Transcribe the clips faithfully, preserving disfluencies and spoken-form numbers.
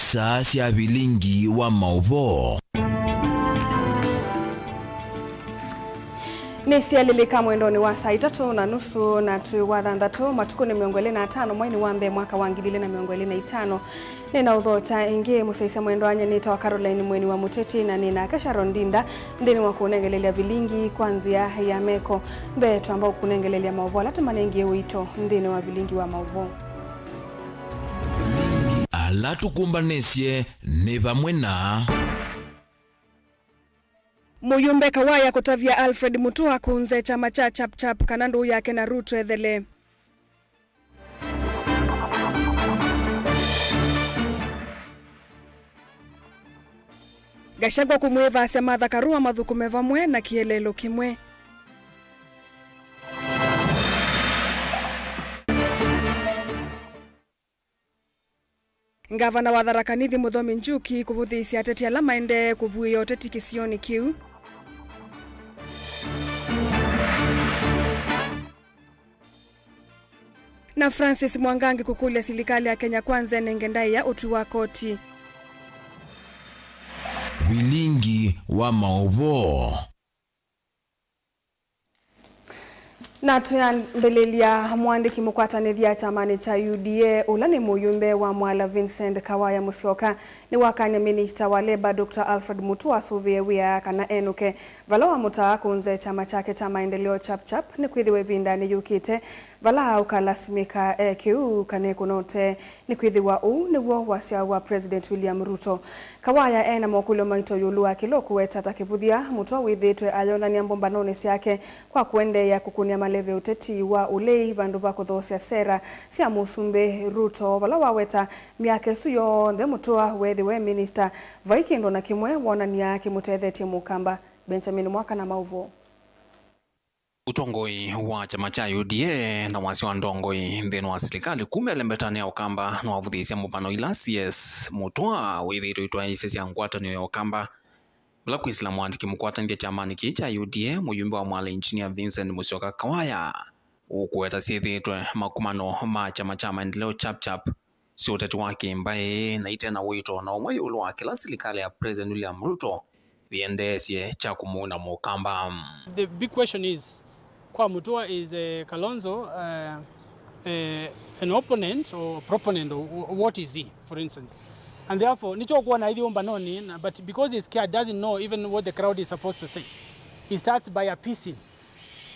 Saa sya vilingi wa maũvoo. Nĩsyalĩlĩka mwendonĩ wa saa itatũ na nusu na twĩ wa thanthatũ, matukũ nĩ mĩongo ĩlĩ na atano, mwai nĩ wa mbee, mwaka wa ngili ilĩ na mĩongo ĩlĩ na itano. Nĩnaũthokya ĩngĩ mũsyaĩĩsya mwendwa, nyie nĩtawa Caroline Mweni wa Mũteti, na nĩ nake Sharon Ndinda nthĩnĩ wa kũnengelelya vilingi kwa nzĩa ya meko. Mbee, twamba kũnengelelya maũvoo ala tũmanengie ũito nthĩnĩ wa vilingi wa maũvoo. Ala tũkũmbanĩsye nĩ vamwe na. Mũyũmbe Kawaya kũtavya Alfred Mutua kũnze kyama kya Chap Chap kana ndũũ yake na Ruto ethele. Gachagua kũmwĩvasya Martha Karua mathũkũme vamwe na kĩeleelo kĩmwe. Ngavana wa Tharaka Nithi Muthomi Njuki kũvũthĩĩsya ateti ala maendee kũvuĩĩa ũteti kĩsionĩ kĩu. Na Francis Mwangangi kũkũlya silikalĩ ya Kenya Kwanza ĩnenge ndaĩa ũtwi wa koti. Vilingi wa maũvoo. Na twĩambĩlĩlya, mũandĩki mũkwatanĩthya kyamanĩ kya U D A, ũla nĩ mũyũmbe wa Mwala Vincent Kawaya Musyoka, nĩwakany'a minista wa Labour, Doctor Alfred Mutua asũvĩe wĩa kana enũke vala wamũtaa kũnze kyama kyake kya Maendeleo Chap Chap, nĩkwĩthĩwa ĩvindanĩ yũkĩte vala ũkalasimĩka eke ũu kana ekũna ũtee. Nĩkwĩthĩwa ũu nĩw'o wasya wa President William Ruto. Kawaya e na mokũlyo maito ĩũlũ wa kĩla ũkũweta ta kĩvũthya Mutua wĩthĩĩtwe ayonany'a mbũmbanonĩ syake kwa kũendeea kũkũnĩa maleve ũteti wa ũlei vandũ va kũthoosya sera sya Mũsumbĩ Ruto, vala waweta myaka ĩsu yonthe Mutua weethĩwa e minista, vai kĩndũ o na kĩmwe wonany'a kĩmũtethetye Mũkamba. Benjamin Mwaka na maũvoo. Ũtongoi wa kyama kya U D A na wasya wa ndongoi nthĩnĩ wa silikalĩ kuma ĩlembetanĩ ya Ũkamba nĩwavũthĩĩsye mbũmbano ila C S Mutua wĩthĩĩtwe itwaĩĩsye sya ngwatanĩo ya Ũkamba. Vala kwĩsĩla mũandĩki mũkwatanĩthya kyamanĩ kĩĩ kya U D A, mũyũmbe wa Mwala Engineer Vincent Musyoka Kawaya, ũkũweta syĩthĩĩtwe makomano ma kyama kya Maendeleo Chap Chap sya ũteti wa kĩmbaĩ na ite na ũito o na ũmwe ĩũlũ wa kĩla silikalĩ ya President William Ruto yĩendeesye kya kũmũuna Mũkamba. The big question is, kwa Mutua, is, eh, Kalonzo, eh, eh, an opponent or proponent, or wh-, what is he, for instance? And therefore, nĩkyo ũkwona aithi ũmbanonĩ, na, but because he's scared, doesn't know even what the crowd is supposed to say. He starts by appeasing,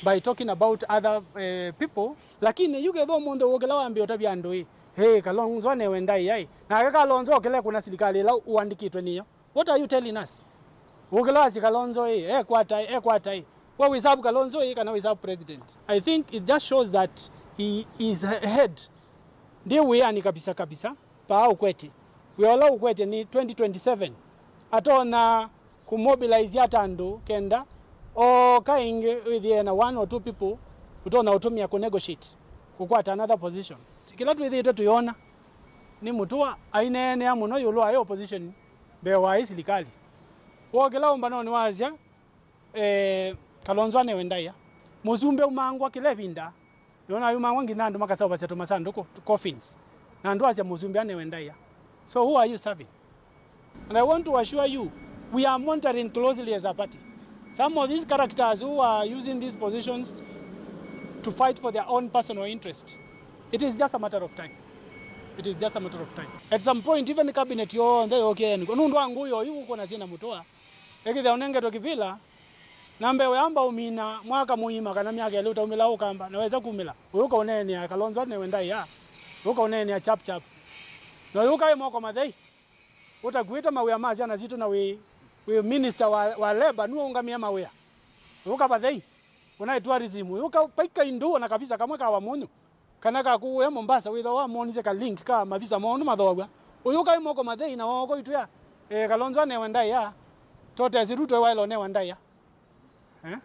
by talking about other, eh, people. Lakini yu ketha ũmũnthĩ ũkĩla wambĩĩa ũtavya andũ ĩ, "Hey, Kalonzo anewe ndaĩa ĩ." Nake Kalonzo okĩla kũna silikalĩ ĩla ũandĩkĩtwe nĩyo. What are you telling us? Ũkĩla wasya Kalonzo ĩ, ekwata ĩ, ekwata ĩ. We wĩsavu Kalonzo ĩ kana wĩsavu president? I think it just shows that he is ahead. Ndĩ wĩanĩ kabisa kabisa, paa ũkwetye. Wĩa ũla ũkwetye nĩ twenty twenty-seven. Atonya kũmobilize ata andũ kenda oka ĩngĩ wĩthĩe na one or two people ũtonya ũtũmĩa kũnegotiate, kũkwata another position. Kĩla twĩthĩĩtwe tũyona nĩ Mutua aineenea mũno ĩũlũ wa ĩ opposition mbee wa ĩ silikalĩ. Wokĩla ũmbanonĩ wasya, eh, Kalonzo anewe ndaĩa. Mũsumbĩ umangwa kĩla ĩvinda. Nĩwona ayumangwa nginya andũ makaseũvasya tũmasandũkũ, coffins. Na andũ asya mũsumbĩ anewe ndaĩa. So who are you serving? And I want to assure you, we are monitoring closely as a party. Some of these characters who are using these positions to fight for their own personal interest, it is just a matter of time. It is just a matter of time. At some point, even cabinet yonthe yokie nũndũ wa ngũĩ oyu ũkona syĩna Mutua. Ĩkĩthĩa ũnengetwe kĩvĩla, na mbee ũyamba ũmina mwaka mũima kana myaka ĩlĩ ũtaumĩla Ũkamba, na wesa kumĩla, ũyũka ũneenea Kalonzo anewe ndaĩa, ũyũka ũneenea Chap Chap. Na ũyũka wĩ moko mathei, ũtakuĩte mawĩa ma syana sitũ na wĩ, wĩ minister wa, wa labor, nue ũngamĩe mawĩa. Ũyũka vathei, ũnaĩ tourism, ũyũka paika indũ ona kabisa kamwe ka Wamunyu. Kana ka kũũya Mombasa, wĩthwa wamonisye ka link ka mavisa moo nũmathoaw'a. Ũyũka wĩ moko mathei na woko itwĩa, eh, Kalonzo anewe ndaĩa, totesi Ruto waĩle ũnewa ndaĩa. Eh?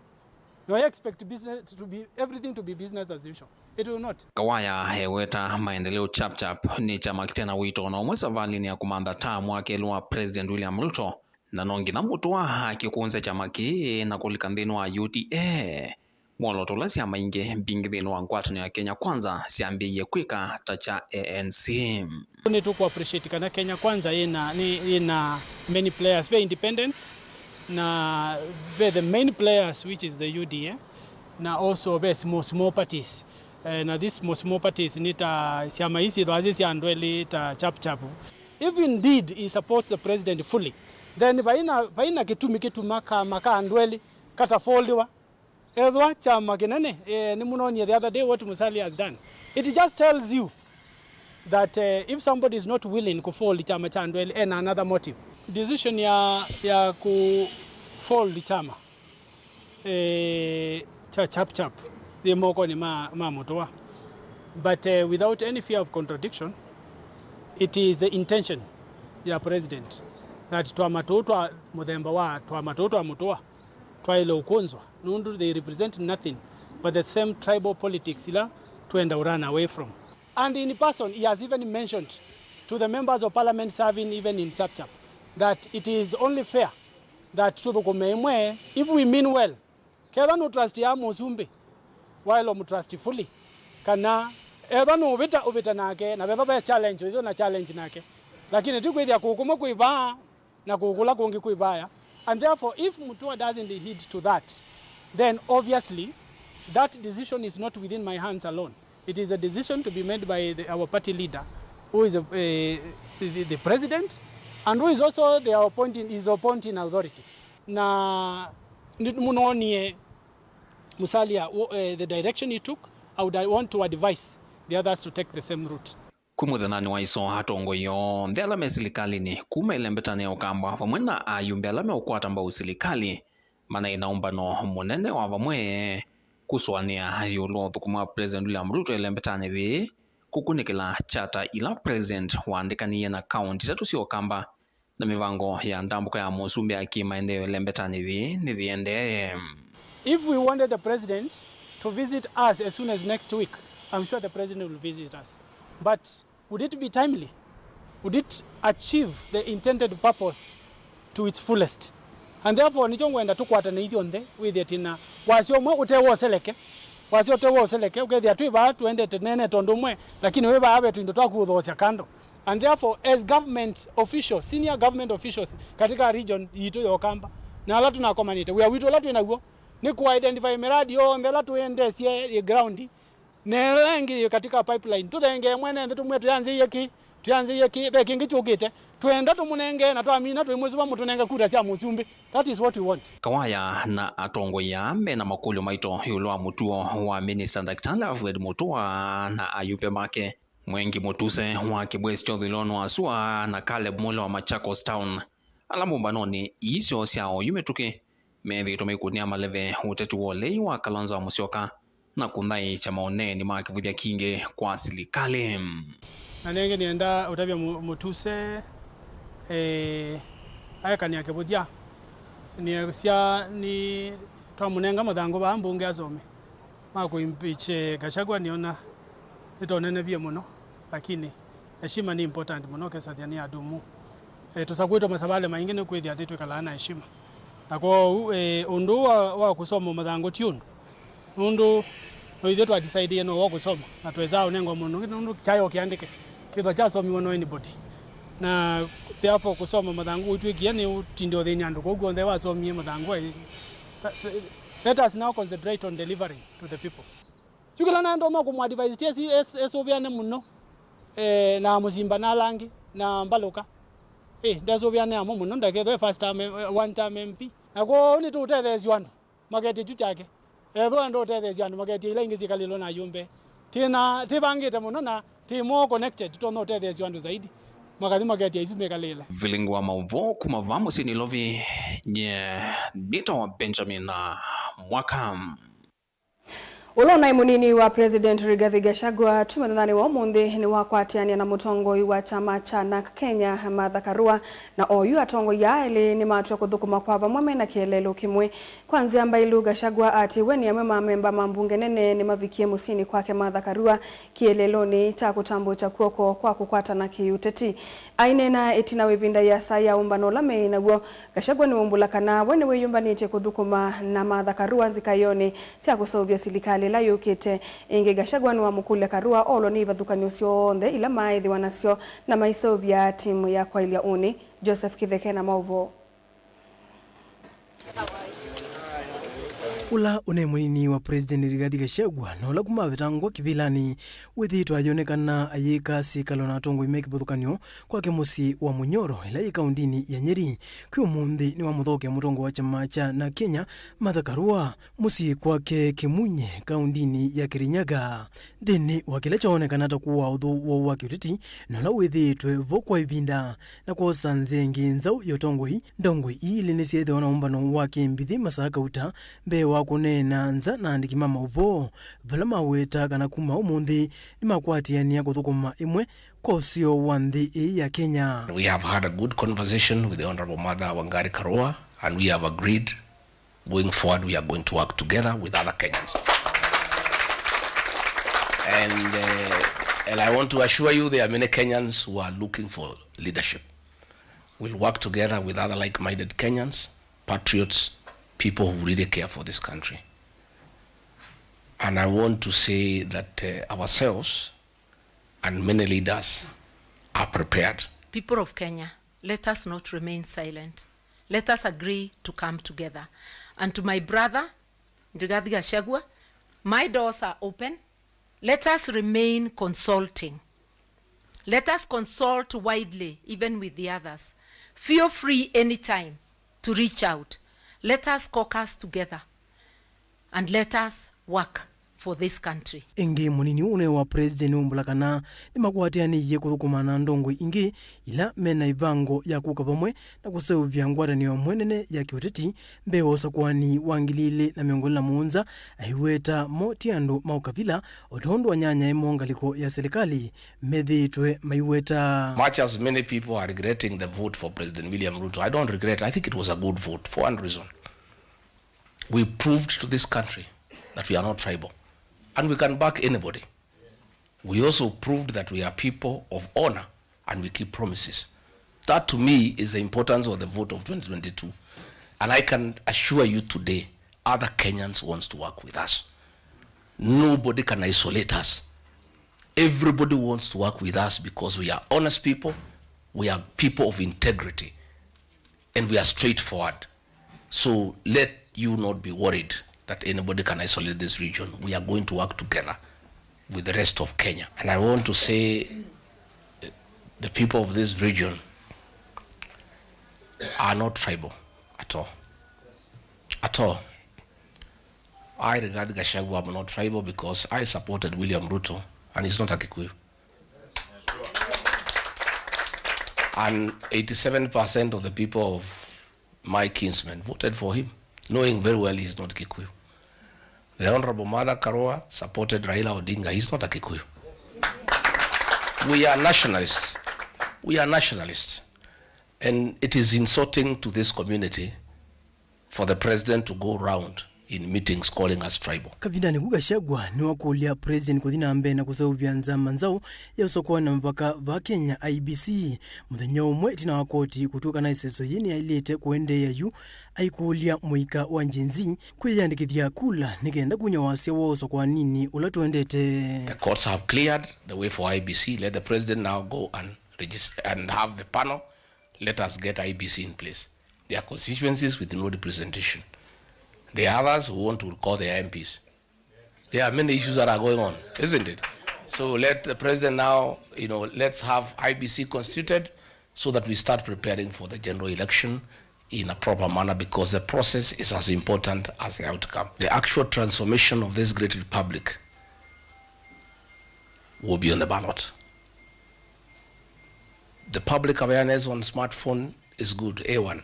No expect business to be, everything to be business as usual. It will not. Kawaya eweta Maendeleo Chap Chap nĩ kyama kĩte na ũito o na ũmwe savalĩnĩ ya kũmantha tamu wa kelĩ wa President William Ruto, na no nginya Mutua akĩkũnze kyama kĩĩ na kũlika nthĩnĩ wa U D A. mwolooto ũla syama ingĩ mbingĩ nthĩnĩ wa ngwatanĩo ya Kenya Kwanza syambĩĩie kwĩka ta kya A N C. Nĩtũkũ appreciate kana Kenya Kwanza ĩna, nĩ, ĩna many players, ve independents, na ve the main players, which is the U D A, na also ve small, small parties. Eh, na these small, small parties nĩ ta syama ii syĩthĩwa syĩ sya andũ elĩ ta Chap Chap. If indeed he supports the president fully, then vaina, vaina kĩtumi kĩtuma kama ka andũ elĩ katafoldiwa. Ethwa kyama kĩnene, eh, nĩmũnonie the other day what Musalia has done. It just tells you that, eh, if somebody is not willing kũfold kyama kya andũ elĩ, ena another motive. Decision ya, ya kũfold kyama, eh, kya Chap Chap yĩ mokonĩ ma, ma Mũtũa. But, eh, without any fear of contradiction, it is the intention ya president that twama tũũ twa mũthemba wa twama tũũ twa Mũtũa twaĩle ũkũnzwa, nũndũ they represent nothing but the same tribal politics ila twenda run away from. And in person, he has even mentioned to the members of parliament serving even in Chap Chap that it is only fair that tũthũkũme ĩmwe, if we mean well. Ketha nũ trust ya mũsumbĩ, waĩle mũtrust fully, kana etha nũvĩta, ũvĩte nake, na vetha ve challenge, ũithĩwe na challenge nake. Lakini ti kwĩthĩa kũũ kũmwe kwĩ vaa na kũũ kũla kũngĩ kwĩ vaya. And therefore, if Mutua doesn't heed to that, then obviously that decision is not within my hands alone. It is a decision to be made by the, our party leader, who is a, eh, the, the president, and who is also the appointing, is appointing authority. Na nĩmũnonie Musalia, wo- eh, the direction he took, I would want to advise the others to take the same route. Kwĩ mũthenyanĩ wa iso, atongoi onthe ala me silikalĩnĩ kuma ĩlembetanĩ ya Ũkamba vamwe na ayumbe ala meũkwata mbau silikalĩ manaĩ na ũmbano mũnene wa vamwe kũsũanĩa ĩũlũ wa ũthũkũmi wa President William Ruto ĩlembetanĩ yĩĩ, kũkunĩkĩla kyata ila President waandĩkanĩie na kaũnti itatũ sya Ũkamba na mĩvango ya ndambũka ya mũsumbĩ ya kĩmaendeeo ĩlembetanĩ yĩĩ nĩyĩendee. If we wanted the president to visit us as soon as next week, I'm sure the president will visit us. But would it be timely? Would it achieve the intended purpose to its fullest? And therefore, nĩkyo ngwenda tũkwatane ithyonthe, wĩthĩe twĩna wasyo ũmwe ũte wa ũseleke. Wasyo ũte wa ũseleke, ũkethĩa twĩ vaa tũendete nene tondũ ũmwe, lakini wĩ vaa ve tũindo twaku ũthoosya kando. And therefore, as government officials, senior government officials katika region yitũ ya Ũkamba, na ala tũnakomanĩte, wĩa witũ ũla twĩ naw'o nĩ kũ identify miradi yonthe ĩla tũendesye yĩ ground, na ĩla ĩngĩ yĩ katika pipeline. Tũthengee mwene nthĩ tũmwĩe tũyanzĩie kĩ, tũyanzĩie kĩ, ve kĩngĩ kyũkĩte. Twenda tũmũnengee, na twamina tũimũsuva mũtũnenge kura sya mũsumbĩ. That is what we want. Kawaya na atongoi aa mena makũlyo maito ĩũlũ wa mũtuo wa Minista Ndakĩtalĩ Alfred Mutua na ayumbe make. Mwengi Mutuse wa Kibwezi kya ũthũĩlonĩ wa sua na Caleb Mule wa Machakos Town, ala mbũmbanonĩ ii syoo sya oyu mĩtũkĩ, methĩĩtwe maikũnĩa maleve ũteti wa ũlei wa Kalonzo wa Musyoka na kũthaĩĩkya maũneeni ma kĩvũthya kingĩ kwa silikalĩ. Na nĩngĩ nĩenda ũtavya Mu- Mutuse, eh, aekania kĩvũthya. Nĩsya nĩ twamũnenga mathangũ vaa mbunge asome ma kũimpeach, eh, Gachagua, nĩona nĩtonenevie mũno, lakini heshima nĩ important mũno, kesasya nĩ adumu. Eh, tũsakwĩtwe masavalĩ maingĩ nĩkwĩthĩa nĩtwĩkalaa na heshima. Na kwoou, eh, ũndũ ũũ wa, wa kũsoma mathangũ ti ũndũ, nũndũ no ithyĩ twa decide no wa kũsoma, na twesaa ũnengwa mũndũ ũngĩ, nũndũ kyaĩ o kĩandĩke, kĩthwa kyasomiwe no anybody. Na therefore kũsoma mathangũ ũitwĩkie nĩ ũtinde ũthĩny'a andũ kũu kw'onthe wasomie mathangũ. Let us now concentrate on delivering to the people. Yu kĩla naenda no kũmũadvise ti esi- es- esũvĩane mũno, eh, na Mũsimba na ala angĩ na Mbalũka. Eh, ndesũvĩane amo mũno, ndakethwe first term, eh, one term M P. Na kwoou nĩtũũtetheesya andũ maketye kyu kyake. Ethĩwa ndũũtetheesya andũ maketye ila ingĩ syĩkalĩlwe na ayũmbe. Tĩna, tĩvangĩte mũno na tĩ more connected, tũtonya ũtetheesya andũ zaidi makathi maketye isu mĩkalĩle. Vilingi wa maũvoo kuma vaa mũsyĩ Nairobi, nye nĩtawa Benjamin Mwaka. Ũla ũnaĩ mũnini wa President Rigathi Gachagua tu mũthenyanĩ wa ũmũnthĩ nĩwakwatĩanĩa na mũtongoi wa kyama kya NARC Kenya, Martha Karua, na oyu atongoi aa elĩ nĩmatw'a kũthũkũma kwa vamwe mena kĩeleelo kĩmwe. Kwa nzĩa mbailu, Gachagua aatĩĩwe nĩ amwe ma amemba ma mbunge nene nĩmavikie mũsyĩnĩ kwake Martha Karua kĩeleelonĩ kya kũtambũũkya kw'oko kwa kũkwatana kĩ-ũteti. Aineena ĩtina wa ĩvinda yĩasa ya ũmbano ũla meĩ naw'o, Gachagua nĩwaumbũla kana we nĩwĩyũmbanĩtye kũthũkũma na Martha Karua nzikaĩonĩ sya kũseũvya silikalĩ ĩla yũkĩte. Ĩngĩ, Gachagua nĩwamũkũlya Karua olwe nĩ ivathũkany'o syonthe ila maaĩthĩwa nasyo na maiseũvya timu ya kwaĩlya ũnĩ. Joseph Kĩtheke na maũvoo. Ũla ũnaĩ mũnini wa President Rigathi Gachagua, na ũla kuma avetangwa kĩvĩlanĩ, wĩthĩĩtwe ayonekana ayĩka syĩkalo na atongoi me kĩvathũkany'o kwake mũsyĩ wa Munyoro, ĩla yĩ kaũndinĩ ya Nyeri. Kwĩ ũmũnthĩ nĩwamũthookea mũtongoi wa kyama kya NARC Kenya, Martha Karua, mũsyĩ kwake Kĩmunye, kaũndinĩ ya Kirinyaga. Nthĩnĩ wa kĩla kyoonekana ta kũaa ũthũ woo wa kĩũteti, na ũla wĩthĩĩtwe vo kwa ĩvinda, na kwosa nzĩa ĩngĩ nzaũ ya ũtongoi, ndongoi ii ilĩ nĩsyeethĩwa na ũmbano wa kĩmbithi masaa kauta mbee wa kũneena nza na andĩki ma maũvoo, vala maweta kana kuma ũmũnthĩ nĩmakwatĩanĩa kũthũkũma ĩmwe kwa ũseo wa nthĩ ĩĩ ya Kenya. We have had a good conversation with the Honorable Martha Wangari Karua, and we have agreed going forward, we are going to work together with other Kenyans. And, uh, and I want to assure you, there are many Kenyans who are looking for leadership. We'll work together with other like-minded Kenyans, patriots, people who really care for this country. And I want to say that, uh, ourselves and many leaders are prepared. People of Kenya, let us not remain silent. Let us agree to come together. And to my brother, Rigathi Gachagua, my doors are open. Let us remain consulting. Let us consult widely, even with the others. Feel free anytime to reach out. Let us caucus together. And let us work for this country. Ĩngĩ, mũnini ũũ ũnaĩ wa President nĩwaumbũla kana nĩmakwatĩanĩie kũthũkũma na ndongoi ingĩ ila mena ĩvango ya kũka vamwe na kũseũvya ngwatanĩo ĩmwe nene ya kĩũteti mbee wa ũsakũani wa ngili ilĩ na mĩongo ĩlĩ na mũonza, aiweta mo ti andũ ma ũkavila, o ta ũndũ anyanyae mo ngalĩko ya silikalĩ methĩĩtwe maiweta. Much as many people are regretting the vote for President William Ruto, I don't regret. I think it was a good vote for one reason. We proved to this country that we are not tribal. And we can back anybody. We also proved that we are people of honor and we keep promises. That to me is the importance of the vote of twenty twenty-two. And I can assure you today, other Kenyans wants to work with us. Nobody can isolate us. Everybody wants to work with us because we are honest people, we are people of integrity, and we are straightforward. So let you not be worried that anybody can isolate this region. We are going to work together with the rest of Kenya. And I want to say, eh, the people of this region are not tribal at all. At all. I, Rigathi Gachagua, am not tribal because I supported William Ruto, and he's not a Kikuyu. And eighty-seven percent of the people of my kinsmen voted for him, knowing very well he's not Kikuyu. The Honorable Martha Karua supported Raila Odinga. He's not a Kikuyu. We are nationalists. We are nationalists. And it is insulting to this community for the president to go round in meetings calling us tribal. Kavindanĩ ku, Gachagua nĩwakũlya president kũthi na mbee na kũseũvya nzama nzaũ ya ũsakũani na mavaka va Kenya, I E B C. Mũthenya ũmwe ĩtina wa koti kũtw'a kana ĩseso yĩĩ nĩyaĩlĩte kũendeea yu, aikũlya mũika wa Gen Z kwĩyĩandĩkĩthya kula nĩ kenda kunya wasya wa ũsakũaninĩ ũla tũendete. The courts have cleared the way for I E B C. Let the president now go and register and have the panel. Let us get I E B C in place. There are constituencies with no representation. There are others who want to call their M Ps. There are many issues that are going on, isn't it? So let the president now, you know, let's have I E B C constituted so that we start preparing for the general election in a proper manner, because the process is as important as the outcome. The actual transformation of this great republic will be on the ballot. The public awareness on smartphone is good, A one.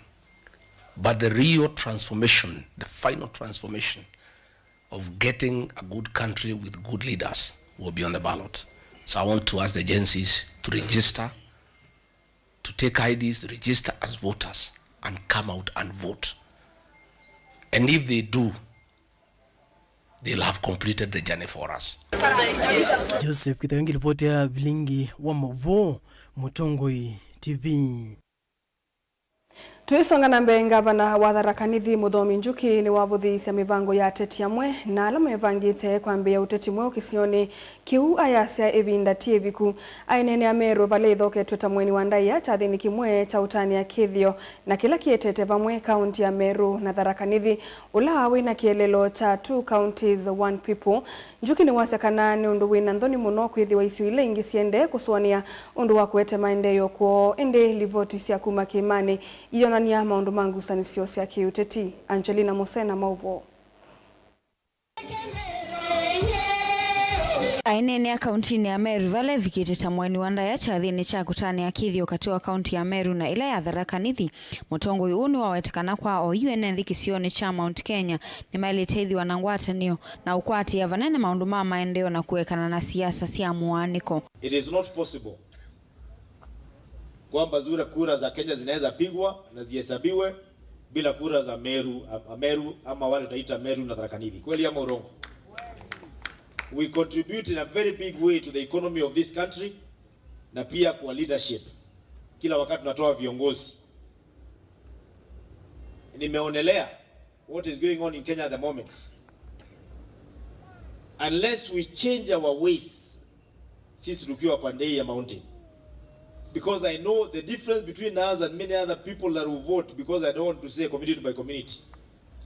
But the real transformation, the final transformation of getting a good country with good leaders will be on the ballot. So I want to ask the Gen Zs to register, to take I Ds, register as voters, and come out and vote. And if they do, they'll have completed the journey for us. Joseph Kithangi, ripoti ya vilingi wa mauvoo, Mũtongoi T V. Tũisonga na mbee, ngavana wa Tharaka Nithi Mũthomi Njuki nĩwavũthĩĩsya mĩvango ya ateti amwe na ala mevangĩte kwambĩĩa ũteti mweũ kĩsionĩ kĩu, ayasya ĩvinda ti ĩviku. Aineenea Meru vala ĩthoketw'e ta mũeni wa ndaĩa kyathĩnĩ kĩmwe kya ũtanĩa kĩthĩo na kĩla kĩetete vamwe kaunti ya Meru na Tharaka Nithi, ũla wĩna kĩeleelo kya Two Counties, One People. Njuki nĩwasya kana nĩ ũndũ wĩna nthoni mũno kwĩthĩwa isio ila ingĩ siendee kũsũanĩa ũndũ wa kũete maendeeo kwoo, ĩndĩ livoti sya kuma kĩĩmanĩ iyonany'a maũndũ ma ngusanĩsyo sya kĩũteti. Angelina Musena, maũvoo. Aineenea kauntinĩ ya Meru vala evikĩte ta mũeni wa ndaĩa kyathĩnĩ kya kũtanĩa kĩthĩo katĩ wa kaunti ya Meru na ĩla ya Tharaka Nithi, mũtongoi ũũ nĩwaweta kana kwa oyu ene nthĩ kĩsionĩ kya Mount Kenya nĩmaĩlĩte ĩthĩwa na ngwatanĩo na ũkwatĩĩa vanene maũndũ ma maendeeo na kũekana na siasa sya mũaanĩko. It is not possible kwamba zura kura za Kenya zinaweza pigwa na zihesabiwe bila kura za Meru, Ameru ama wale tunaita Meru na Tharaka Nithi. Kweli ama urongo? We contribute in a very big way to the economy of this country na pia kwa leadership. Kila wakati tunatoa viongozi. Nimeonelea what is going on in Kenya at the moment. Unless we change our ways, sisi tukiwa pande hii ya mountain. Because I know the difference between us and many other people that will vote, because I don't want to say community by community.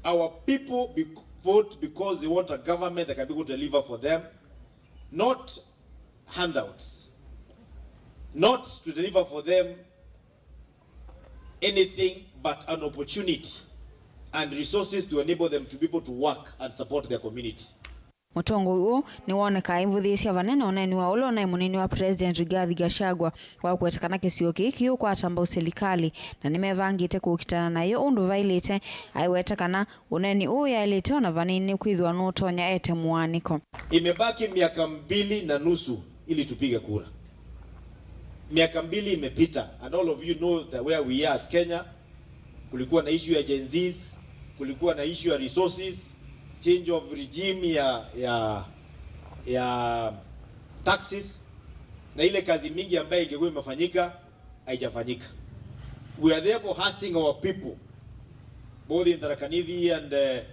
Our people be, vote because they want a government that can be able to deliver for them, not handouts. Not to deliver for them anything but an opportunity and resources to enable them to be able to work and support their communities. Mũtongoi ũũ nĩwonekaa aivũthĩĩsya vanene ũneeni wa ũla ũnaĩ mũnini wa President Rigathi Gachagua wa kũweta kana kĩsio kĩĩ kĩũkwata mbau silikalĩ na nĩmevangĩte kũkitana nayo ũndũ vaĩlĩte. Aiweta kana ũneeni ũũ yaĩlĩte o na vanini kwĩthĩwa nũtonya ete mũaanĩko. Imebaki miaka mbili na nusu ili tupige kura. Miaka mbili imepita, and all of you know that where we are as Kenya, kulikuwa na issue ya Gen Zs, kulikuwa na issue ya resources, change of regime ya, ya, ya taxes, na ile kazi mingi ambayo ingekuwa imefanyika haijafanyika. We are therefore asking our people, both in Tharaka Nithi and, uh,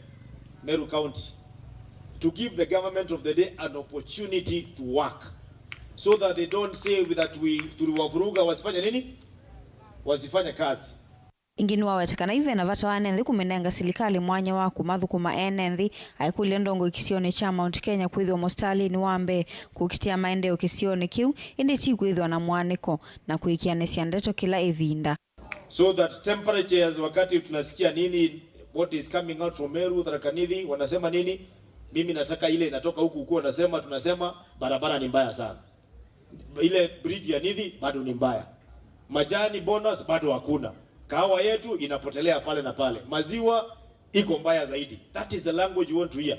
Meru County, to give the government of the day an opportunity to work, so that they don't say that we, tuliwavuruga, wasifanye nini? Wasifanye kazi. Ĩngĩ nĩwaweta kana yu ve na vata wa ene nthĩ kũmĩnenga silikalĩ mwanya wa kũmathũkũma ene nthĩ. Aikũlya ndongoi kĩsionĩ kya Mount Kenya kwĩthĩwa mũsitalĩnĩ wa mbee kũkitĩa maendeeo kĩsionĩ kĩu, ĩndĩ ti kwĩthĩwa na mũaanĩko na kũĩkĩanĩsya ndeto kĩla ĩvinda. So that temperatures, wakati tunasikia nini, what is coming out from Meru, Tharaka Nithi, wanasema nini, mimi nataka ile inatoka huku, huku wanasema, tunasema barabara ni mbaya sana. Ile bridge ya Nithi bado ni mbaya. Majani bonus bado hakuna. Kahawa yetu inapotelea pale na pale. Maziwa iko mbaya zaidi. That is the language you want to hear.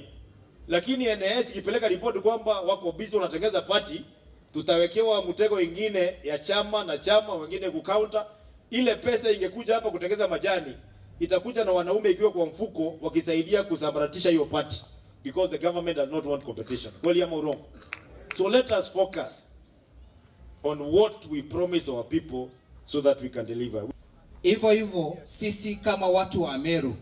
Lakini N I S ikipeleka ripoti kwamba wako busy wanatengeza party, tutawekewa mtego ingine ya chama na chama, wengine kucounter. Ile pesa ingekuja hapa kutengeza majani, itakuja na wanaume ikiwa kwa mfuko wakisaidia kusambaratisha hiyo party, because the government does not want competition. Kweli ama urongo? So let us focus on what we promise our people so that we can deliver. Hivyo hivyo, sisi kama watu wa Meru,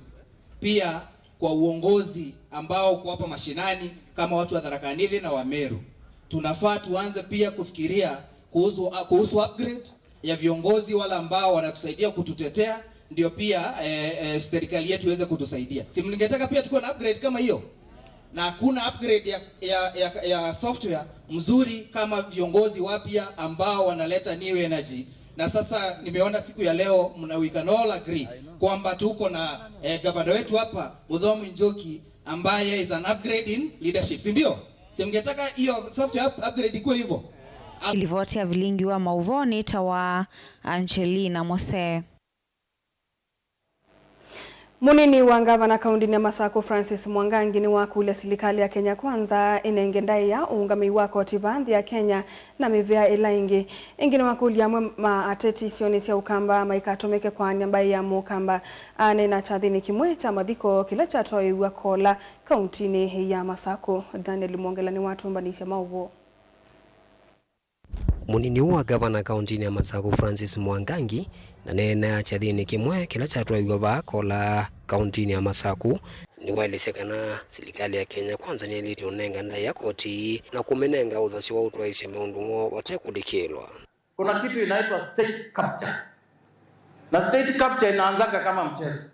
pia kwa uongozi ambao uko hapa mashinani, kama watu wa Tharaka Nithi na wa Meru, tunafaa tuanze pia kufikiria kuhusu, kuhusu upgrade ya viongozi wale ambao wanatusaidia kututetea, ndio pia, eh, eh, serikali yetu iweze kutusaidia. Si mngetaka pia tukuwe na upgrade kama hiyo? Na hakuna upgrade ya, ya, ya, ya software mzuri kama viongozi wapya ambao wanaleta new energy. Na sasa nimeona siku ya leo mna, we can all agree kwamba tuko na, eh, gavana wetu hapa, Muthomi Njoki, ambaye is an upgrade in leadership, si ndio? Si mngetaka hiyo software up-, upgrade ikuwe hivyo? Livoti ya vilingi wa mauvoo nĩ ta wa Angelina Mose. Mũnini wa ngavana kaũntĩnĩ ya Masakũ, Francis Mwangangi, nĩwakũlya silikalĩ ya Kenya Kwanza ĩnenge ndaĩa ũũngamĩi wa koti vaa nthĩ ya Kenya na mĩvĩa ĩla ĩngĩ. Ĩngĩ nĩwakũlya amwe ma ateti isionĩ sya Ũkamba maikatũmĩke kwaany'a mbaĩ ya Mũkamba. Aneena kyathĩnĩ kĩmwe kya mathiko kĩla kyatwaĩĩw'a Kola, kaũntĩnĩ ya Masakũ. Daniel Mwongela nĩwatũmbanĩsya maũvoo. Mũnini wa ngavana kaũntĩnĩ ya Masakũ, Francis Mwangangi, naneenea kyathĩnĩ kĩmwe kĩla kyatwaĩĩw'a vaa Kola, kaũntĩnĩ ya Masakũ, nĩwaelesya kana silikalĩ ya Kenya Kwanza nĩyaĩlĩte ũnenga ndaĩa koti na kũmĩnenga ũthasyo wa ũtwaĩĩsya maũndũ moo vate kũlikĩlwa. Kuna kitu inaitwa state capture. Na state capture inaanzanga kama mchezo.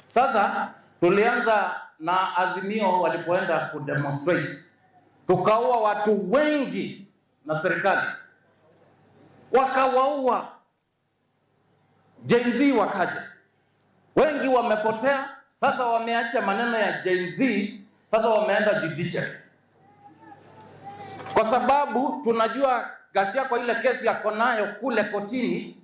Sasa tulianza na Azimio walipoenda kudemonstrate. Tukaua watu wengi na serikali. Wakawaua. Gen Z wakaja. Wengi wamepotea, sasa wameacha maneno ya Gen Z, sasa wameenda judiciary. Kwa sababu tunajua Gachagua ile kesi yako nayo kule kotini,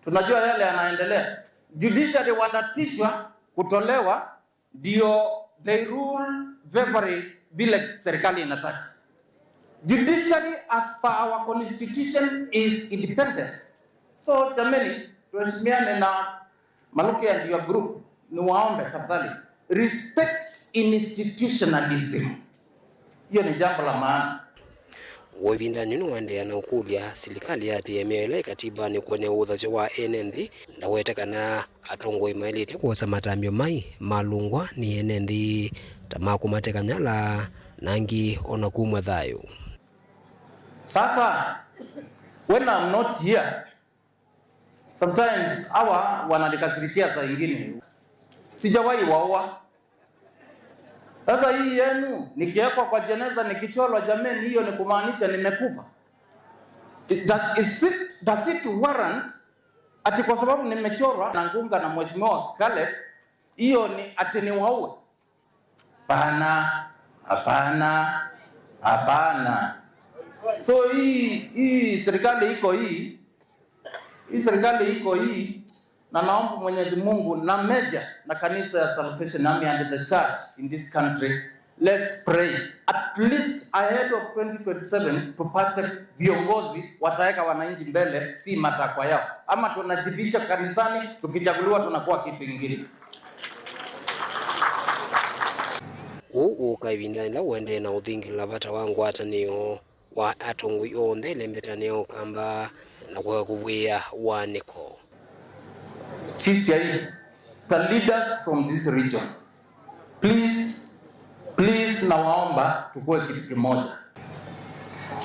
tunajua yale yanaendelea. Judiciary wanatishwa kutolewa, ndio they rule favoring vile serikali inataka. Judiciary as per our constitution is independent. So jameni, tuheshimiane na Maluki and your group, niwaombe tafadhali, respect institutionalism. Hiyo ni jambo la maana. W'o ĩvindanĩ nĩwaendeea na ũkũlya silikalĩ yatĩĩe mĩao ĩla ĩ katibanĩ kũenea ũthasyo wa ene nthĩ. Ndawete kana atongoi maĩlĩte kwosa matambya mai malũngwa nĩ ene nthĩ, ta ma kũmateka nyala na angĩ o na kumw'a thayũ. Sasa, when I'm not here, sometimes hawa wananikasirikia saa ingine. Sijawahi waua. Sasa hii yenu, nikiwekwa kwa jeneza, nikicholwa, jameni, hiyo ni kumaanisha nimekufa? It, does, is it, does it warrant ati kwa sababu nimechorwa na Ngunga na Mheshimiwa Caleb, hiyo ni ati niwaue? Hapana, hapana, hapana. So hii, hii serikali iko hii, hii serikali iko hii, na naomba Mwenyezi Mungu na major na kanisa ya Salvation Army and the church in this country, let's pray. At least ahead of twenty twenty-seven, tupate viongozi wataweka wananchi mbele, si matakwa yao. Ama tunajificha kanisani, tukichaguliwa tunakuwa kitu ingine. Ũu ũũka ĩvindanĩ yĩla ũendee na ũthingĩlĩla vata wa ngwatanĩo wa atongoi onthe ĩlembetanĩ ya Ũkamba na kũeka kũvw'ĩĩa wanĩko. C C I, the leaders from this region, please, please, nawaomba tukue kitu kimoja.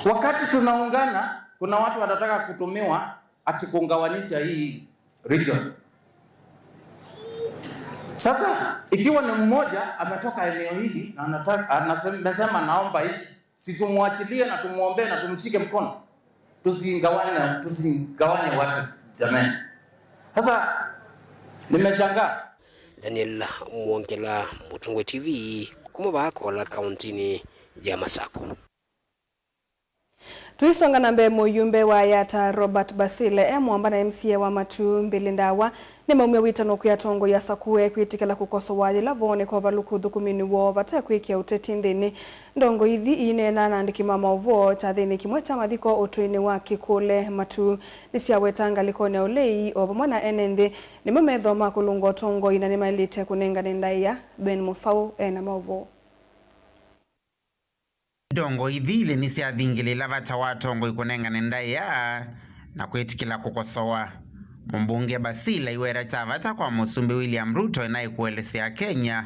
Wakati tunaungana, kuna watu wanataka kutumiwa ati kungawanyisha hii region. Sasa ikiwa ni mmoja ametoka eneo hili na anataka, anasema, amesema naomba hiki, si tumwachilie na tumwombee na tumshike mkono? Tusigawanye, tusigawanye watu jamani. Sasa nimeshangaa. Daniel Mwongela, Mũtongoi T V, kuma vaa Kola, kaũntĩnĩ ya Masakũ. Tũisonga na mbee, mũyumbe wa Yatta Robert Basile e mũamba na M C A wa Matuu Billy Ndawa nĩmaumya wĩtano kwĩ atongoi asakũe kwĩtĩkĩla kũkosoa yĩla vooneka ũvalũku ũthũkũminĩ woo vate kwĩkĩa ũteti nthĩnĩ. Ndongoi ithi iineena na andĩki ma maũvoo kyathĩnĩ kĩmwe kya mathiko ũtũinĩ wa Kĩkũle Matuu nĩsyaweta ngalĩkonĩ ya ũlei o vamwe na ene nthĩ nĩmo methoo ma kũlũnga ũtongoi na nĩmaĩlĩte kũnengane ndaĩa. Ben Mũsaũ e na maũvoo. Ndongoi ithi ilĩ nĩsyathingĩlĩĩla vata wa atongoi kũnengane ndaĩa na kwĩtĩkĩla kũkosoa. Mũmbunge Basile aiweta kya vata kwa Mũsumbĩ William Ruto enaĩ kũelesya Akenya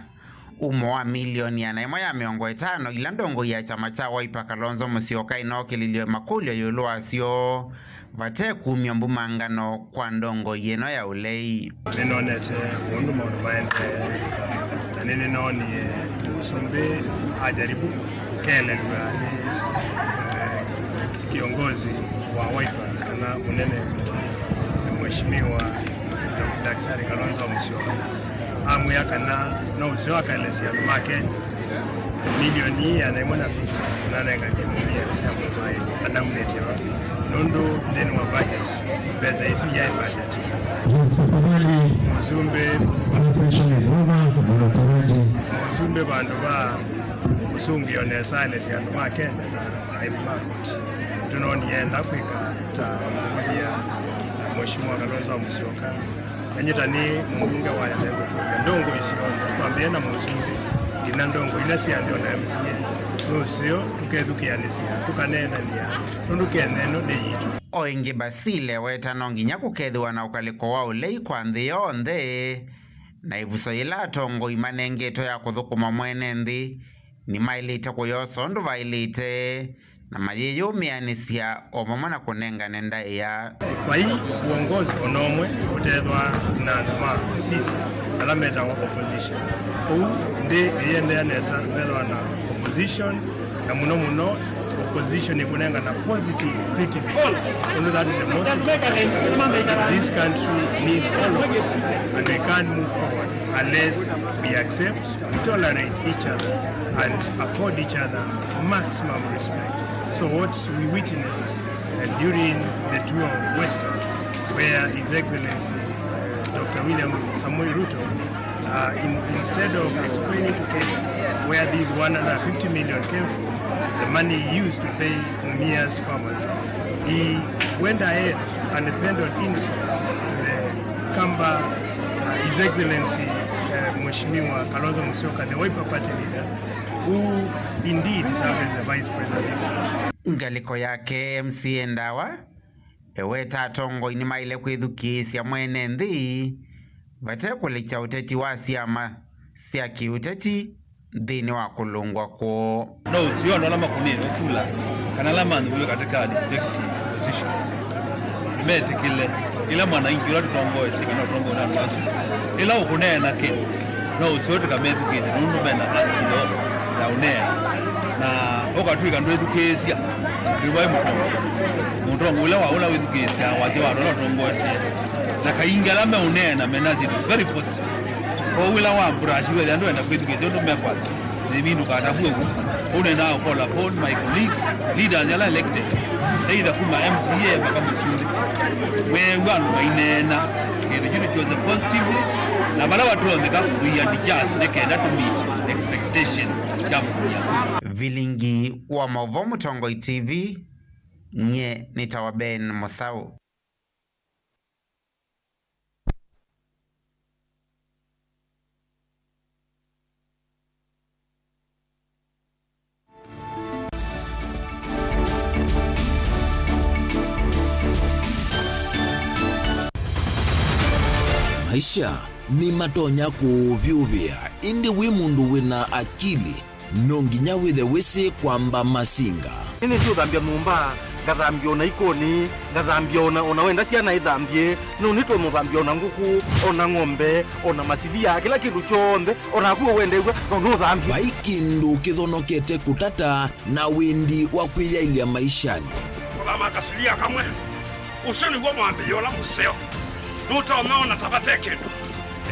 umo wa milioni ĩana ĩmwe ya mĩongo ĩtano ila ndongoi ya kyama kya Wiper Kalonzo Musyoka ĩnookĩlilye makũlyo ĩũlũ wasyo vate kumya mbumangano kwa ndongoi ĩno ya ũlei. Nĩnonete ũndũ maũndũ maendee, na nĩnĩnoonie Mũsumbĩ ajaribu kũkelelw'a nĩ, eh, kiongozi wa Wiper kana mũnene witũ, Mheshimiwa Daktari Kalonzo Musyoka. Amwĩa kana no ũseo akaelesya andũ ma Kenya milioni ĩana ĩmwe na fifty nanenganie mũvĩa sya mwĩvaĩ anaumĩtye va, nũndũ nthĩnĩ wa budget, mbesa isu yaĩ budget. Yes, tafadhali. Mũsumbĩ. Attention, Twĩ vandũ va ũsũngĩo nesa nĩ sya andũ ma Kenya na aivi ma koti. Tũnoonie enda kwĩka ta ũkũvũthĩa Mheshimiwa Kalonzo wa Musyoka. Nanyita nĩ mũmbunge wa Yata kũkũlya ndongo icio onthe, twambĩe na mũsumbĩ, nginya ndongo ila sya nthĩ ona M C A. Nũseo tũkethukĩanĩsya, tũkaneenany'a, nũndũ Kenya ĩno nĩ yitũ. O ĩngĩ, Basile weta no nginya kũkethĩwa na ũkalĩko wa ũlei kwa nthĩ yonthe, na ĩvuso yĩla atongoi manengetwe ya kũthũkũma mwene nthĩ nĩmaĩlĩte kũyosa ũndũ vaĩlĩte, na mayĩyũmĩanĩsya o vamwe na kũnengane ndaĩa. Vai uongozi ona ũmwe ũtethwa na andũ ma kũsisya ala metawa opposition. Ũu nthĩ ĩyĩendeea nesa vethwa na opposition, na mũno mũno opposition ĩkũnengana positive criticism. You know, that is the most important. This country needs all of us, and we can't move forward unless we accept, we tolerate each other, and accord each other maximum respect. So what we witnessed uh, during the tour of Western, where His Excellency uh, Doctor William Samoei Ruto, uh, in, instead of explaining to Kenya where these one hundred fifty million came from, the money he used to pay Mumia's farmers, he went ahead and peddled insults to the Kamba, uh, His Excellency uh, Mheshimiwa Kalonzo Musyoka, the Wiper Party leader, who indeed served as the vice president of this country. Ngalĩko yake, M C A Ndawa eweta atongoi nĩmaĩle kwĩthukĩĩsya mwene nthĩ vate kũlikya ũteti wa syama sya kĩũteti nthĩnĩ wa kũlũngwa kwoo. No ũseo andũ ala makũnĩĩwe kula, kana ala manthũiwe katika respective positions, metĩkĩle ĩla mwananchi ũla tũtongoesye kana ũtongoe na andũ asu, ĩla ũkũneena kĩ, no ũseo tũkamethukĩĩsya nũndũ mena haki yoo ya ũneena, na ũkatw'ĩka ndwĩthukĩĩsya. Ndĩvai mũtongo, mũtongo ũla wa ũla wĩthukĩĩsya wasya wa andũ ala ũtongoesye, na kaingĩ ala meũneena mena syĩndũ very positive. Kwoou ĩla wa brush wethĩa ndwenda kwĩthukĩĩsya ũndũ mekwasya, nĩmĩ ndũkatavw'e ũu. Ũu nendaa call upon my colleagues, leaders ala elected, either kuma M C A mpaka mũsumbĩ, weew'a andũ maineena kĩndũ kyu nĩkyose positively, na vala vatonyeka we adjust nĩ kenda to meet expectation sya mũtumĩa. Vilingi wa maũvoo Mũtongoi T V, nyie nĩtawa Ben Mũsaũ. Maisha nĩmatonya kũũvyũvĩa, ĩndĩ wĩ mũndũ wĩ na akili, no nginya wĩthe wĩsĩ kwamba masinga. Nĩnĩsĩ ũthambya nyũmba, ngathambya ona ikoni, ngathambya ona, ona wenda syana ithambye, no nĩtũnũthambya ona ngũkũ, ona ng'ombe, ona masilia, kĩla kĩndũ kyonthe, ona naku ũwendeew'a, no nũthambye. Vai kĩndũ kĩthonokete kũtata na wĩndi wa kwĩyaĩlya maishanĩ. Kũthama kasilia kamwe. Ũsu nĩw'o mwambĩĩo ũla mũseo. Nũtonya ona ta vate kĩndũ.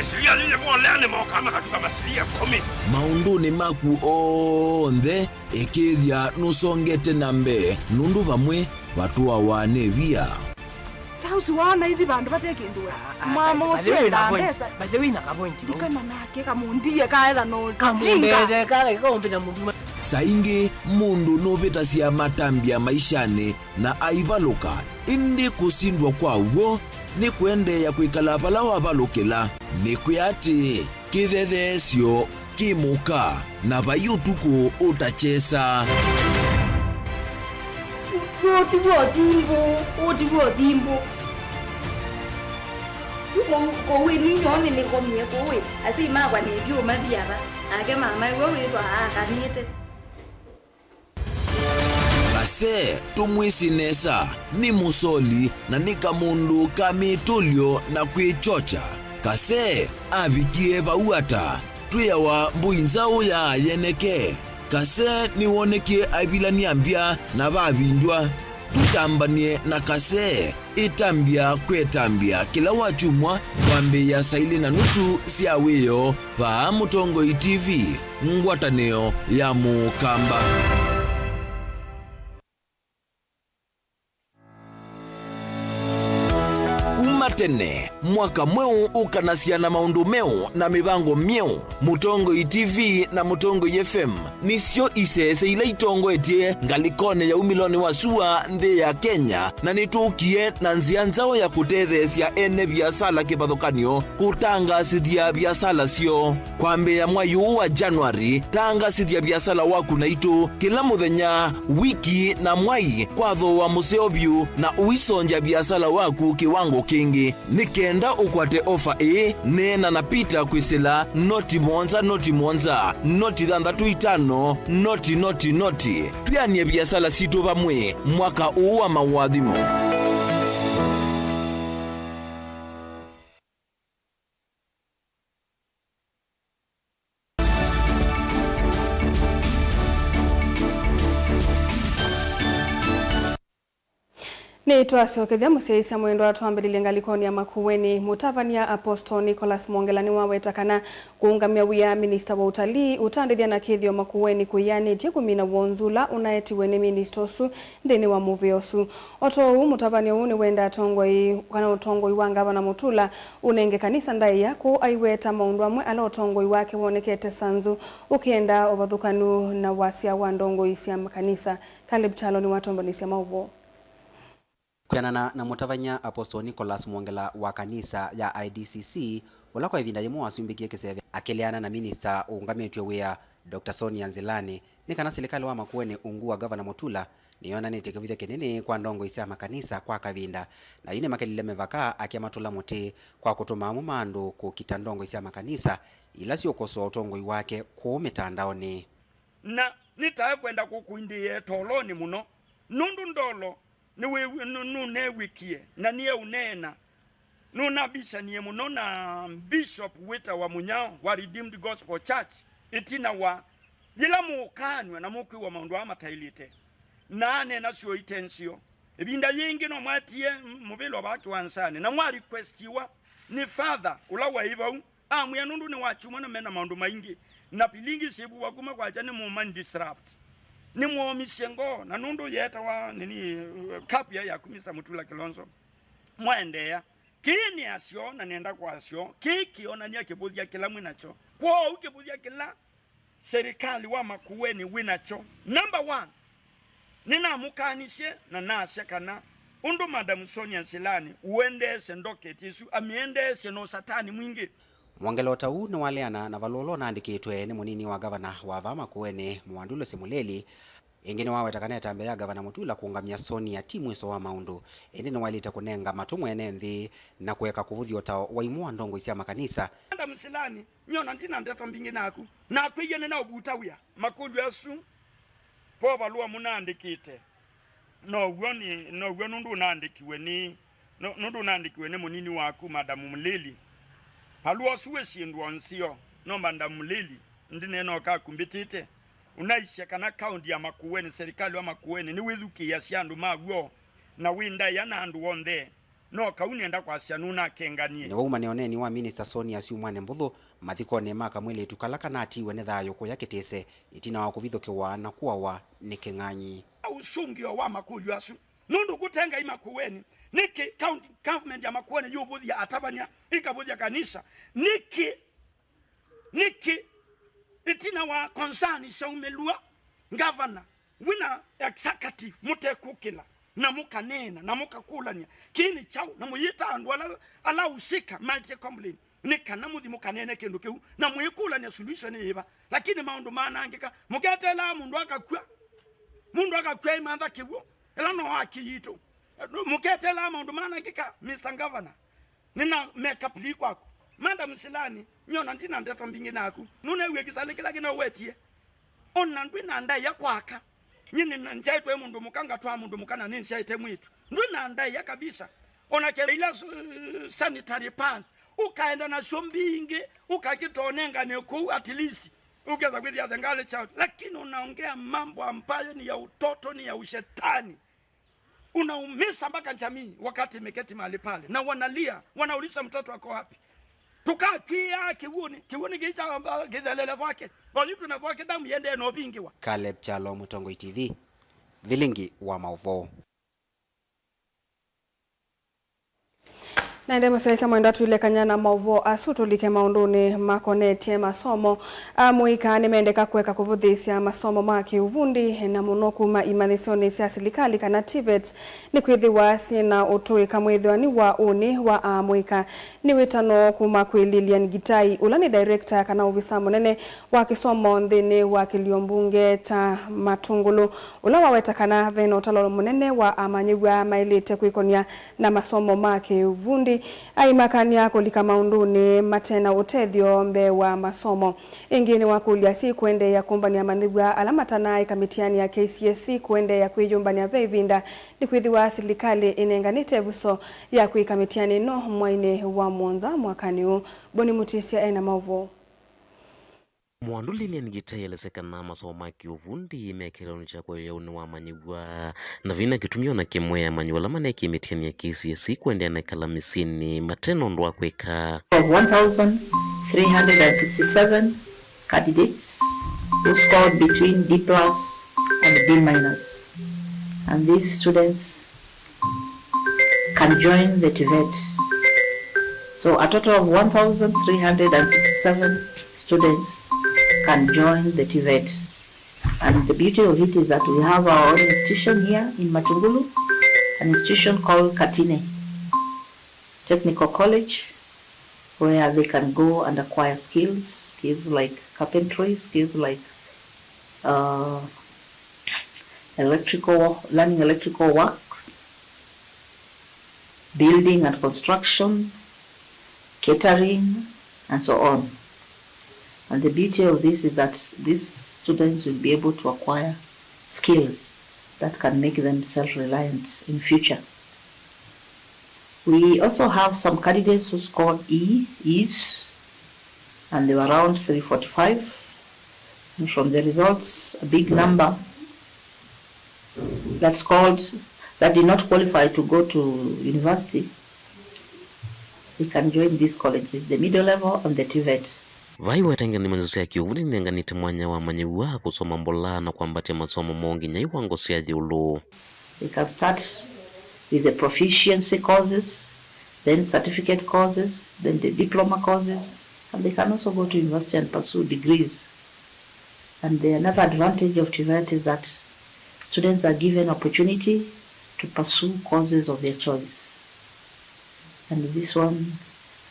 Ĩsilia yĩĩ yĩvolea nĩmokaa makatuka masilia ĩkũmi. Maũndũnĩ maku onthe, ĩkĩĩthya nũsongete na mbee, nũndũ vamwe vatũawa nĩ via. Ta ũsu waona ithi vandũ vate kĩndũ we. Ah, ah, mama by the ũsu way, endaa na point, mbesa. By the way, na ka point. Ndikana nake kamũndie kaetha no kamũndete kala kaumbĩta mũndũ. Saa ingĩ mũndũ nũvĩtasya matambya maishanĩ na aivalũka, ĩndĩ kũsindwa kwa w'o nĩ kũendeea kwĩkala vala wavalũkĩla. Nĩkwĩa atĩ kĩthetheesyo kĩ mũka, na vai ũtukũ ũtakyesa. Ũũ ti w'o thimbũ, ũũ ti w'o thimbũ. Yu kũu, kũu ĩ ninyoo nĩnĩkomie kũu ĩ, asyai makwa nĩtyo mathi ava, nake mama ĩw'o wĩthwa aakanĩte. Kase tũmwĩsĩ nesa, nĩ mũsoli na nĩ kamũndũ ka mĩtũlyo na kwĩkyokya. Kase avikie vau ata? Twĩawa mbũi nzaũ ya yeneke. Kase nĩwonekie aivilany'a mbya na vavindw'a. Tũtambany'e na Kase. Ĩtambya kwa ĩtambya kĩla wakyumwa kwambĩĩa saa ilĩ na nusu sya wĩoo vaa Mũtongoi T V, ngwatanĩo ya Mũkamba. Kuma Tene, mwaka mweũ ũkanasya na maũndũ meũ na mĩvango myeũ. Mũtongoi T V na Mũtongoi F M nĩsyo isese ila itongoetye ngalĩkonĩ ya umĩlonĩ wa sua nthĩ ya Kenya, na nĩtũkie na nzĩa nzaũ ya kũtetheesya ene viasala kĩvathũkany'o kũtangaasĩthya viasala syoo. Kwambĩĩa mwai ũũ wa January, tangaasĩthya viasala waku naitũ kĩla mũthenya, wiki, na mwai kwa thooa mũseo vyũ, na ũisongya viasala waku kĩwango kĩngĩ. Nĩ kenda ũkwate ofa ĩĩ, neena na Peter kwĩsĩla noti mũonza, noti mũonza, noti thanthatũ itano, noti, noti, noti. Twĩanĩe viasala sitũ vamwe mwaka ũũ wa maũathimo. Nĩtwasyokethya mũsyaĩĩsya mwendwa twambĩlĩlye ngalĩkonĩ ya Makueni. Mũtavany'a Apostle Nicholas Mwongela nĩwaweta kana kũũngamya wĩa minista wa ũtalii ũtandĩthya na kĩthĩo Makueni kũĩanĩtye kũmina wonzu ũla ũnaetiwe nĩ minista ũsu nthĩnĩ wa mũvĩa ũsu. O ta ũu, mũtavany'a ũũ nĩwendaa atongoi kana ũtongoi wa Ngavana Mutula ũnenge kanisa ndaĩa, kũu aiweta maũndũ amwe ala ũtongoi wake wonekete sanzu ũkĩenda ũvathũkanu na wasya wa ndongoi sya makanisa. Caleb Kyalo nĩwatombanisye maũvoo. Kwĩanana na mũtavany'a Apostle Nicholas Mwongela wa kanisa ya I D C C, ũla kwa ĩvinda yĩmwe wasumbĩkie kĩseve akĩleana na minista ũũngamĩtw'e wĩa, Doctor Sonia Nzilani, nĩ kana silikalĩ wa Makueni ungu wa Ngavana Mutula nĩyonanĩtye kĩvũthya kĩnene kwa ndongoi sya makanisa kwa kavinda, na yu nĩmakelile mĩvaka akĩmatũla mũtĩ kwa kũtũma amwe ma andũ kũkita ndongoi sya makanisa ila syũkosoa ũtongoi wake kũu mĩtandaonĩ. Na nĩtae kwenda kũkũindĩĩa ĩtolonĩ mũno, nũndũ ndolo nĩwĩw'ĩ-, nũ-, nũnew'ĩkie, na nĩeũneena. Nũnambishanie mũno na Bishop wĩtawa Mũnyao wa Redeemed Gospel Church, ĩtina wa yĩla mũũkaanw'a na mũkwĩw'a maũndũ aa mataĩlĩte. Na aneena syũa ite nzeo. Ĩvinda yĩngĩ no mwatie mũvĩlo vaa kĩwanzanĩ, na mwa requestiwa nĩ father ũla waĩ vau, amwĩa nũndũ nĩwakyumwa na mena maũndũ maingĩ, na pilingi syĩvuva kuma kwakya nĩmũũma disrupt. Nĩmwoomisye ngoo, na nũndũ yeetawa nini, cup ya yaku, Mister Mutula Kilonzo. Mwaendeea. Kĩĩ nĩ asyo, na nenda kwasyo, kĩĩ kĩonany'a kĩvũthya kĩla mwĩ nakyo. Kwoou kĩvũthya kĩla serikali wa Makueni wĩ nakyo. Number one, nĩnamũkaanisye na nasya kana ũndũ Madam Sonia Nzilani ũendeesye ndoketi ĩsu, amĩendeesye na ũsatani mwingĩ. Mwongela o ta ũu nĩwaleana na valũa ũla ũnaandĩkĩtwe nĩ mũnini wa ngavana wa vaa Makueni, Mwandulũsi Mũlĩli. Ĩngĩ nĩwaweta kana ĩtambya ya Ngavana Mutula kũũngamya Sonia ti mwĩso wa maũndũ, ĩndĩ nĩwaĩlĩte kũnenga matũ mwene nthĩ na kũeka kũvũthya ũtao wa imwe wa ndongoi sya makanisa. Madam Nzilani, nyie ona ndi na ndeto mbingĩ naku. Nakwĩie nĩnaũvuta wĩa. Makũlyo asu, po valũa mũnaandĩkĩte. Now'o nĩ, now'o nũndũ ũnaandĩkiwe nĩ, nũ-, nũndũ ũnaandĩkiwe nĩ mũnini waku, Madam Mũlĩli. Valũa ũsu wĩ syĩndũ o nzeo, no Madam Mũlĩli, ndineena ũkakumbĩtĩte. Ũnaisye kana kaunti ya Makueni, serikali wa Makueni, nĩwĩthukĩĩasya andũ ma w'o, na wĩ ndaĩa na andũ onthe. No kau nĩenda kwasya nũnakenganie. Nĩwaumanĩa ũneeni wa minista Sonia syumwanĩ mbũthũ mathikonĩ ma kamwĩlĩtu kala kanatiiwe nĩ thayũ kũya Kĩtĩse, ĩtina wa kũvithũkĩwa na kũawa nĩ kĩng'ang'i. Ũsũngĩo wa makũlyo asu, nũndũ kũte Ngai Makueni, nĩkĩ county government ya Makueni yũvũthya atavany'a, ĩkavũthya kanisa? Nĩkĩ, nĩkĩ ĩtina wa concern syaumĩlw'a, ngavana wĩna executive mũtekũkĩla, na mũkaneena, na mũkakũlany'a, kĩĩ nĩ kyaũ? Na mũyĩta andũ ala, ala usika maetie complain, nĩ kana mũthi mũkaneene kĩndũ kĩu, na mũikũlany'a solution nĩ yĩva. Lakini maũndũ manangĩka, mũketeelaa mũndũ akakw'a, mũndũ akakw'a aimantha kĩw'ũ, ĩla no haki yitũ. Mũketeelaa maũndũ manangĩka, Mister Governor. Nĩna make up plea kwaku. Madam Nzilani, nyie ona ndi na ndeto mbingĩ naku. Nũneew'e kĩsalĩ kĩla kĩnaũwetie? Ona ndwĩ na ndaĩa kwaka. Nyie nĩna, nzyaĩtwe mũndũ mũka, ngatwaa mũndũ mũka, na nĩnzyaĩte mwĩĩtu. Ndwĩ na ndaĩa kabisa. Ona kenda ila su-, sanitary pads, ũkaenda nasyo mbingĩ, ũkakĩtonengane kũu at least. Ũkesa kwĩthĩa the girl child. Lakini unaongea mambo ambayo ni ya utoto, ni ya ushetani. Unaumiza mpaka jamii wakati imeketi mahali pale na wanalia, wanauliza mtoto ako wapi? Tukakwia kiuni, kiuni kicha kithelele vake. Oyu tunavake damu yende no vingiwa. Caleb Kyalo, Mũtongoi T V, vilingi wa maũvoo. Na ĩndĩ mũsyaĩĩsya mwendwa, twĩlekany'a na maũvoo asu, tũlike maũndũnĩ makonetye masomo. Amũika nĩmendeka kũeka kũvũthĩĩsya masomo ma kĩũvundi, na mũno kuma imanyĩsyonĩ sya silikalĩ kana TVETs, nĩkwĩthĩwa syĩ na ũtũĩka mwĩthĩwanĩ wa ũnĩ wa amũika. Nĩ wĩtano kuma kwĩ Lilian Gitai, ũla nĩ director kana ovisa mũnene wa kĩsomo nthĩnĩ wa kĩlio mbunge ta Matungulu, ũla waweta kana ve na ũtalo mũnene wa amanyĩw'a maĩlĩte kwĩkonya na masomo ma kĩũvundi, aimakany'a kũlika maũndũnĩ mate na ũtethyo mbee wa masomo. Ĩngĩ nĩwakũlya syĩ kũendeea kũmbany'a amanyĩw'a ala matanaaĩka mĩtiani ya K C S E kũendeea kwĩyũmbany'a ve ĩvinda, nĩkwĩthĩwa silikalĩ ĩnenganĩte ĩvuso ya kwĩka mĩtiani ĩno mwainĩ wa mũonza mwakanĩ ũũ. Boni Mutisya e na maũvoo. Mwandu Lilian Gitai elesya kana masomo ma kĩũvundi me kĩeleelo kya kwaĩlya ũnĩ wa amanyĩw'a, na vena kĩtumi o na kĩmwe amanyĩw'a ala maneekie mĩtiani ya K C S E kũendeea na ĩkala mĩsyĩnĩ mate na ũndũ wa kwĩka. Of one thousand three hundred and sixty-seven candidates who scored between D plus and D minus, and these students can join the TVET. So a total of one thousand three hundred and sixty-seven students can join the TVET. And the beauty of it is that we have our own institution here in Matungulu, an institution called Katine Technical College, where they can go and acquire skills, skills like carpentry, skills like uh, electrical, learning electrical works, building and construction, catering, and so on. And the beauty of this is that these students will be able to acquire skills that can make them self-reliant in future. We also have some candidates who scored E, E's, and they were around three forty-five. And from the results, a big number that scored, that did not qualify to go to university, they can join these colleges, the middle level and the TVET. Vai wetangĩla nĩmanyĩsyo sya kĩũvundi nĩnenganĩte mwanya wa amanyĩw'a kũsoma mbola na kwambatya masomo moo nginya iwango sya ĩũlũ. They can start with the proficiency courses, then certificate courses, then the diploma courses, and they can also go to university and pursue degrees. And the another advantage of TVET is that students are given opportunity to pursue courses of their choice. And this one,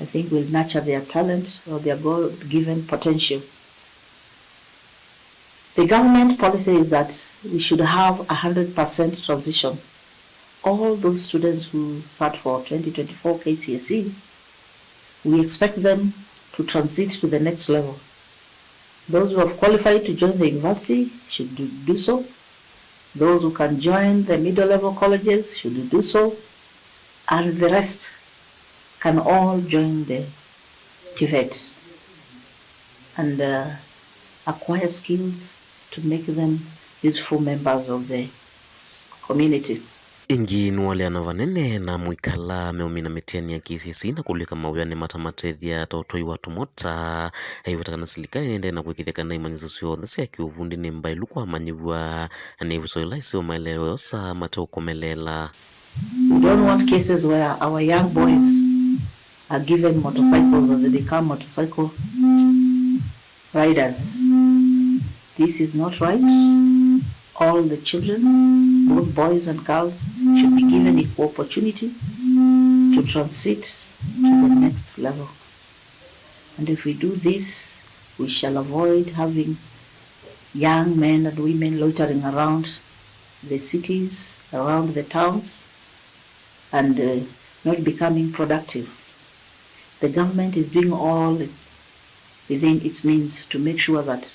I think, will nurture their talent or their God-given potential. The government policy is that we should have a hundred percent transition. All those students who sat for twenty twenty-four K C S E, we expect them to transit to the next level. Those who have qualified to join the university should do, do so. Those who can join the middle level colleges should do so. And the rest can all join the TVET and uh, acquire skills to make them useful members of the community. Ĩngĩ nĩwaleana vanene na amũika ala meũmina mĩtiani ya K C S E na kũlika mawĩanĩ matamatethya ta ũtwai wa tũmota. Aiweta kana silikalĩ nĩendee na kũĩkĩĩthya kana imanyĩsyo syonthe sya kĩũvundi nĩ mbaĩlu kwa amanyĩw'a, na nĩ ĩvuso ĩla ĩseo maĩle osa mate ũkomeleela. We don't want cases where our young boys are given motorcycles or they become motorcycle riders. This is not right. All the children, both boys and girls, should be given equal opportunity to transit to the next level. And if we do this, we shall avoid having young men and women loitering around the cities, around the towns, and uh, not becoming productive. The government is doing all within its means to make sure that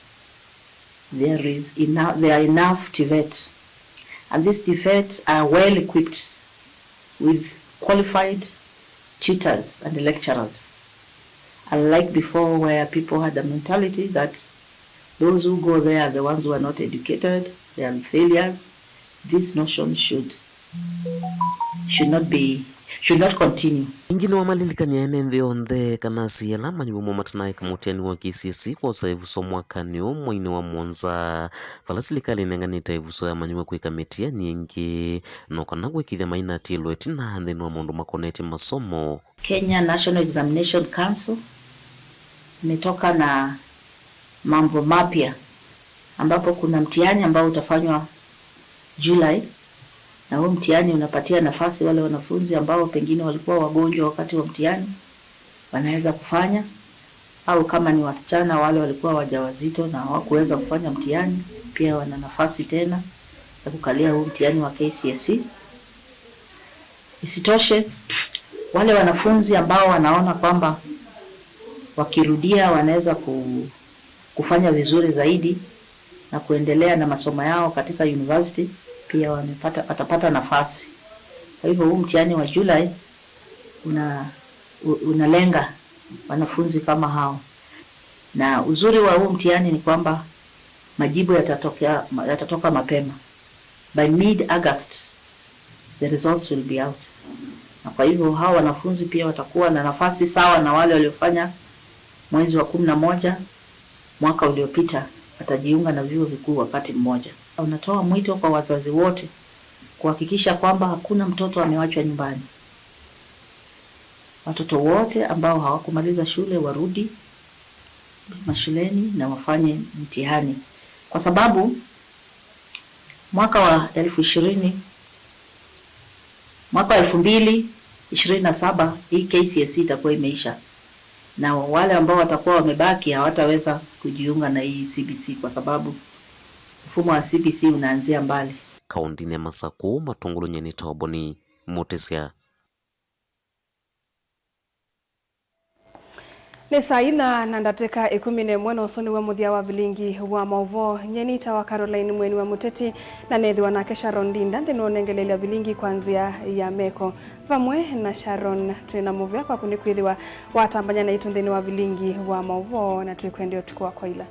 there is enough, there are enough TVET, and these TVETs are well equipped with qualified tutors and lecturers, unlike before where people had a mentality that those who go there are the ones who are not educated, they are failures. This notion should, should not be should not continue. Ĩngĩ nĩwamalilikany'a ene nthĩ yonthe kana asyai ala amanyĩw'e mo matanaeka mũtiani wa K C S E kwosa ĩvuso mwakanĩ ũũ mweinĩ wa mũonza, vala silikalĩ ĩnenganĩte ĩvuso ya amanyĩw'e kwĩka mĩtiani ĩngĩ, no kana kwĩkĩĩthya mainatilwa ĩtina nthĩnĩ wa maũndũ makonetye masomo. Kenya National Examination Council imetoka na mambo mapya, ambapo kuna mtihani ambao utafanywa July, na huu mtihani unapatia nafasi wale wanafunzi ambao pengine walikuwa wagonjwa wakati wa mtihani, wanaweza kufanya, au kama ni wasichana wale walikuwa wajawazito na hawakuweza kufanya mtihani, pia wana nafasi tena ya kukalia huu mtihani wa K C S E. Isitoshe, wale wanafunzi ambao wanaona kwamba wakirudia wanaweza ku-, kufanya vizuri zaidi na kuendelea na masomo yao katika university, pia wamepata, watapata nafasi. Kwa hivyo, huu mtihani wa July una-, u-, unalenga wanafunzi kama hao. Na uzuri wa huu mtihani ni kwamba majibu yatatokea, yatatoka mapema. By mid-August, the results will be out. Na kwa hivyo, hao wanafunzi pia watakuwa na nafasi sawa na wale waliofanya mwezi wa kumi na moja mwaka uliopita, watajiunga na vyuo vikuu wakati mmoja. Unatoa mwito kwa wazazi wote kuhakikisha kwamba hakuna mtoto amewachwa nyumbani. Watoto wote ambao hawakumaliza shule warudi mashuleni na wafanye mtihani, kwa sababu mwaka wa elfu ishirini, mwaka wa elfu mbili ishirini na saba, hii K C S E itakuwa imeisha, na wale ambao watakuwa wamebaki hawataweza kujiunga na hii C B C kwa sababu mfumo wa C B C unaanzia mbali. Kaũntĩnĩ ya Masakũ, Matũngũlũ, nyie nĩtawa Boni Mũtĩsya. Nĩ saa inya na ndatĩka ĩkũmi na ĩmwe, na ũsu nĩw'o mũthya wa vilingi wa maũvoo. Nyie nĩtawa Caroline Mweni wa Mũteti, na neethĩwa nake Sharon Ndinda nthĩnĩ wa ũnengeleelya vilingi kwa nzĩa ya meko. Vamwe na Sharon, twĩ na mũvea kwaku nĩ kwĩthĩwa watambany'a naitũ nthĩnĩ wa vilingi wa maũvoo, na twĩkwendea ũtukũ wa kwaĩla.